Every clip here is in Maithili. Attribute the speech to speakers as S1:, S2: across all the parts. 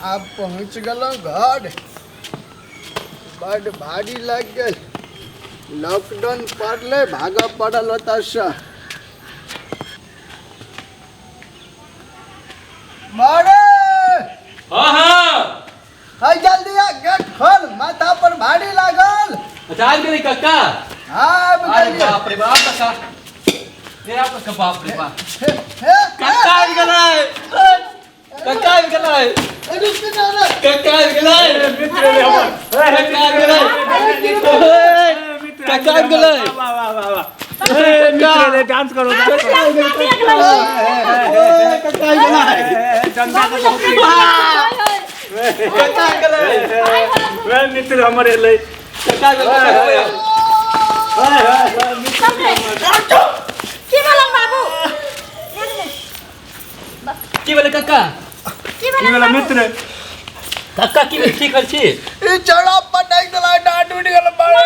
S1: आब पहुँच गेलहुँ घर। बड्ड भारी लागि गेल। लॉकडाउन पड़लै, भागऽ पड़ल ओतऽसँ। मारे
S2: हाँ हाँ
S1: है जल्दी आ, गेट खोल, माथा पर भारी लागल।
S2: अच्छा आबि गेलै कक्का।
S1: हाँ, आबि
S2: अरे
S1: गेलियै।
S2: बाप रे बाप कक्का, हे आप कक्का, बाप रे बाप।
S1: हे, हे,
S2: कक्का आबि गेलै, कक्का आबि गेलै,
S1: रुक ना रे।
S2: कक्का आबि गेलै,
S3: मित्र रे हमर।
S2: कक्का आबि गेलै, कक्का आबि गेलै।
S3: वाह वाह वाह वाह, ए मित्र रे, डांस करो, डांस करो।
S2: कक्का आबि गेलै,
S3: जनता के बहुत
S2: कक्का आबि गेलै,
S3: ए मित्र हमर एलै।
S2: कक्का आबि गेलै।
S4: की भेलन बाबू?
S2: की भेलै कक्का?
S4: की
S3: की
S4: भेलन
S3: भेलै
S4: बाबू?
S3: मित्र?
S2: कक्का की भेल, ठीक भेल छी?
S1: ई चौड़ा पटक देला, डांट उठि गेल बड़े।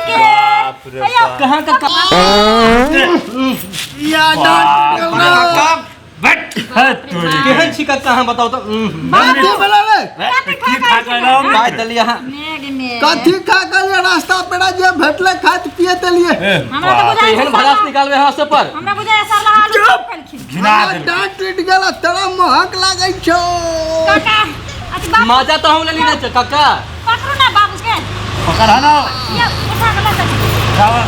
S3: बाप रे बाप।
S2: कहाँ कक्का?
S1: या डांट उठि गेल ना।
S3: बट है तोरी।
S2: केहन छी कक्का, अहाँ बताउ तऽ।
S1: कथी भेलै रे?
S3: की खा के एलहुँ
S2: पाइ
S3: मित्र?
S2: देलियै अहाँ।
S4: मेघ में
S1: कथी खा के लिए? रास्ता पेड़ा जे भेटलै खाइत पियैत एलियै।
S4: हमरा तऽ बुझाइ
S2: एहन भड़ास निकालबै अहाँ सब पर।
S4: हमरा बुझाइ सरला आलू खेलखिन।
S3: घिना
S1: हमरा
S3: देलकै।
S1: डांट टूटि गेल, तोरा महक लागै छौ।
S4: काका, अथी बाबू।
S2: माजा तऽ हम लेली नहि छै कक्का।
S4: पकड़ू ना बाबू के।
S3: पकड़ ना।
S4: ये उठा के लऽ चलू।
S3: जाओ।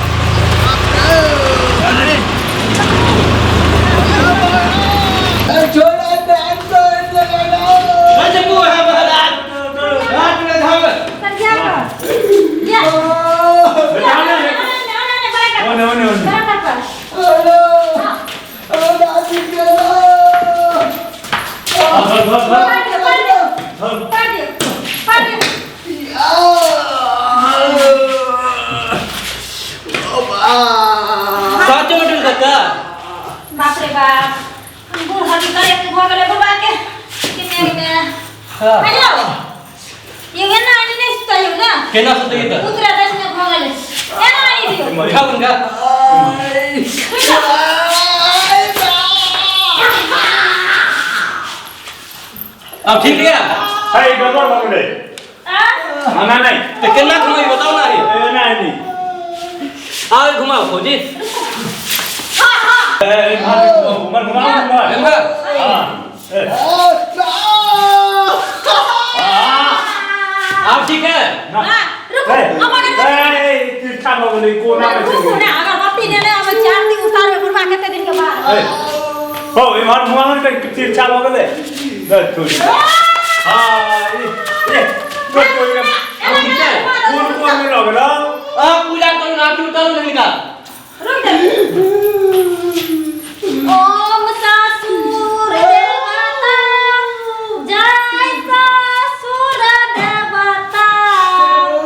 S1: छोड़ा, डांट तोड़ देलौ।
S4: सरिया कर ये। ना ना ना, बड़ा कर।
S3: ओने ओने ओने।
S4: बड़ा कर कर।
S3: धर धर धर।
S4: पकड़ दियो, पकड़ दियो, पकड़ दियो, पकड़ दियो।
S2: साचो में टूट कक्का।
S4: बाप रे बाप, हम बूढ़ हड्डी करे के भऽ गेलै बुढ़बा के कि मेघ में।
S2: हाँ।
S4: हेलो, ये ना आनी नहीं सुतैयो ना।
S2: केना सुतैयै तऽ?
S4: उतरा दस में भऽ गेलै, एना आनी दियो।
S2: उठाउ हुनका। अब ठीक है?
S3: है गड़बड़ भऽ गेलै।
S4: आ
S3: ना नहीं।
S2: तऽ केना घुमाई बताउ ना रे।
S3: ए नहीं नहीं।
S2: आउ घुमाउ फौजी।
S4: हां हां।
S3: ए घुमा घुमा घुमा।
S2: एम्हर।
S3: हां ए।
S2: आब ठीक है?
S3: ना।
S4: हां, रुकू।
S3: ए
S4: अब अगर
S3: ए तीर्था भऽ गेलै, कोना में
S4: रुकू
S3: चलि
S4: ना, अगरबत्ती नेने आबै चार दिन उतारबै बुढ़बा कते दिन के बाद।
S3: गेलै। हो इम्हर घुमा के तीर्था भऽ गेलै। दे तोरी। हां ई ए तोर तोरी के
S2: आब ठीक है?
S3: कोन कोन में रह गेलौ?
S2: अहाँ पूजा करू ना, आरती उतारू ने हिनका।
S4: रुक जा। ओम सासुर देवता, जय सासुर देवता,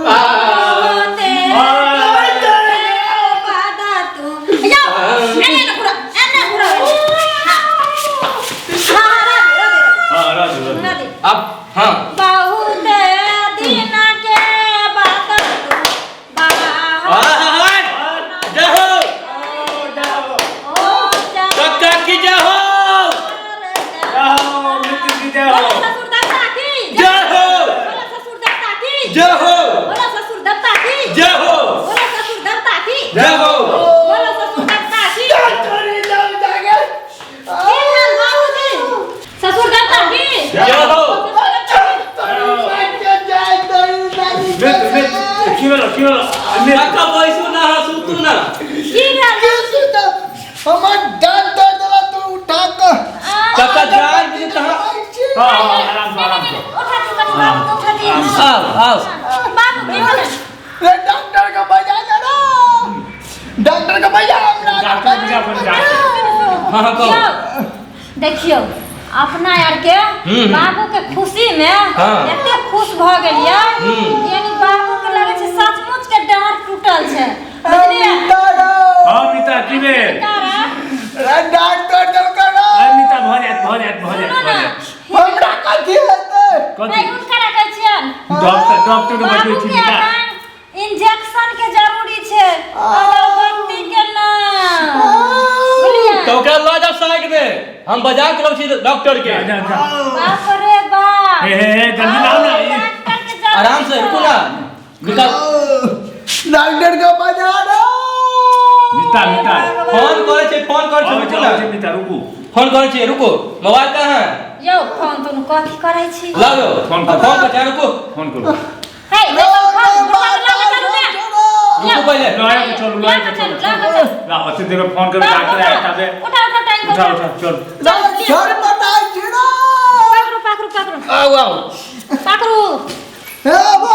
S4: होते पद तुम। जाओ, एने ने पूरा, एने पूरा। हाँ हाँ, राधे राधे।
S3: हां राजू राजू।
S4: राधे।
S2: अब हाँ।
S4: बहुत दिन के बाद तू बाहर।
S2: जय हो
S4: ओ जा।
S2: कक्का की जय हो।
S3: जाओ मित्र की जय
S4: बोला
S3: हो।
S4: ससुर देवता की
S2: जय हो।
S4: बोला ससुर देवता की
S2: जय हो।
S4: बोला ससुर देवता की
S2: जय हो।
S4: बोला ससुर देवता की
S2: जय हो।
S4: बोला ससुर देवता की। की भेल बाबूजी? ससुर देवता की
S2: जय हो।
S3: मित्र मित्र, की भेलो की भेलो मित्र?
S2: कक्का बैसू ना, अहाँ सुतू ना।
S4: की भेल?
S1: हमर डांट तोड़ देला तू उठा कऽ।
S2: कक्का जान बुझे तहाँ।
S3: हां हां, आराम से आराम से।
S4: उठा दियो कनी बाबू के, उठा दियो।
S2: आओ आओ।
S4: बाबू की भेल?
S1: रे डॉक्टर के बजा दे रे, डॉक्टर के बजा हमरा।
S3: डॉक्टर के बजा, डॉक्टर।
S2: हाँ हाँ कहू।
S4: यौ, देखियौ अपना आर के बाबू के खुशी में एते खुश भऽ गेलियै, यानी बाबू के लगै छै सचमुच के डाँड़ टूटल छै, बुझलियै?
S3: हां मिता, की भेल?
S4: तारा,
S1: रे डांट तोड़ देलकै रे।
S3: ए मिता, भऽ जायत भऽ जायत भऽ
S4: सुनू
S3: जायत भऽ
S4: ना।
S3: जायत।
S1: हमरा कथी हेतै?
S3: कथी?
S4: नहीं, हुनकरा कहै छियनि।
S3: डॉक्टर डॉक्टर के बजबै
S4: बाबू
S3: छी
S4: के
S3: मिता।
S4: एखन इंजेक्शन के जरूरी छै, अगरबत्ती के ना, बुझलियै?
S2: तऽ ओकरा लऽ जाउ साइड में, हम बजा के लबै छी डॉक्टर के।
S3: जा जा।
S4: बाप रे बाप। बाप।
S3: हे हे हे, जल्दी लाओ ना ये।
S4: डॉक्टर के जल्दी
S2: आराम से रुकू ना। मिता।
S1: डॉक्टर के बजा दो।
S3: मिता मिता।
S2: फोन करै छै, फोन करै छै,
S3: आबै
S2: रुकू
S3: छै,
S2: ना।
S3: आबै छै, मिता रुकू।
S2: फोन करै छै, रुकू। मोबाइल कहाँ है?
S4: यौ फोन तोन कथी करै छी?
S2: लाओ यौ।
S3: फोन करू।
S2: फोन कर छै, रुकू।
S3: फोन करू।
S4: हे देखो फोन बुढ़वा के लऽ के चलू ने।
S2: रुकू पहिले।
S3: लऽ के चलू, लऽ के चलू।
S4: लऽ के चलू।
S3: ला ओते देर में फोन करू, डॉक्टर आयत ताबे।
S4: उठा उठा टाइम।
S3: उठा उठा चल।
S1: सर बताइ छी ना।
S4: पकड़ू पकड़ू पकड़ू।
S2: आउ आउ।
S4: पकड़ू।
S1: हे भगवान।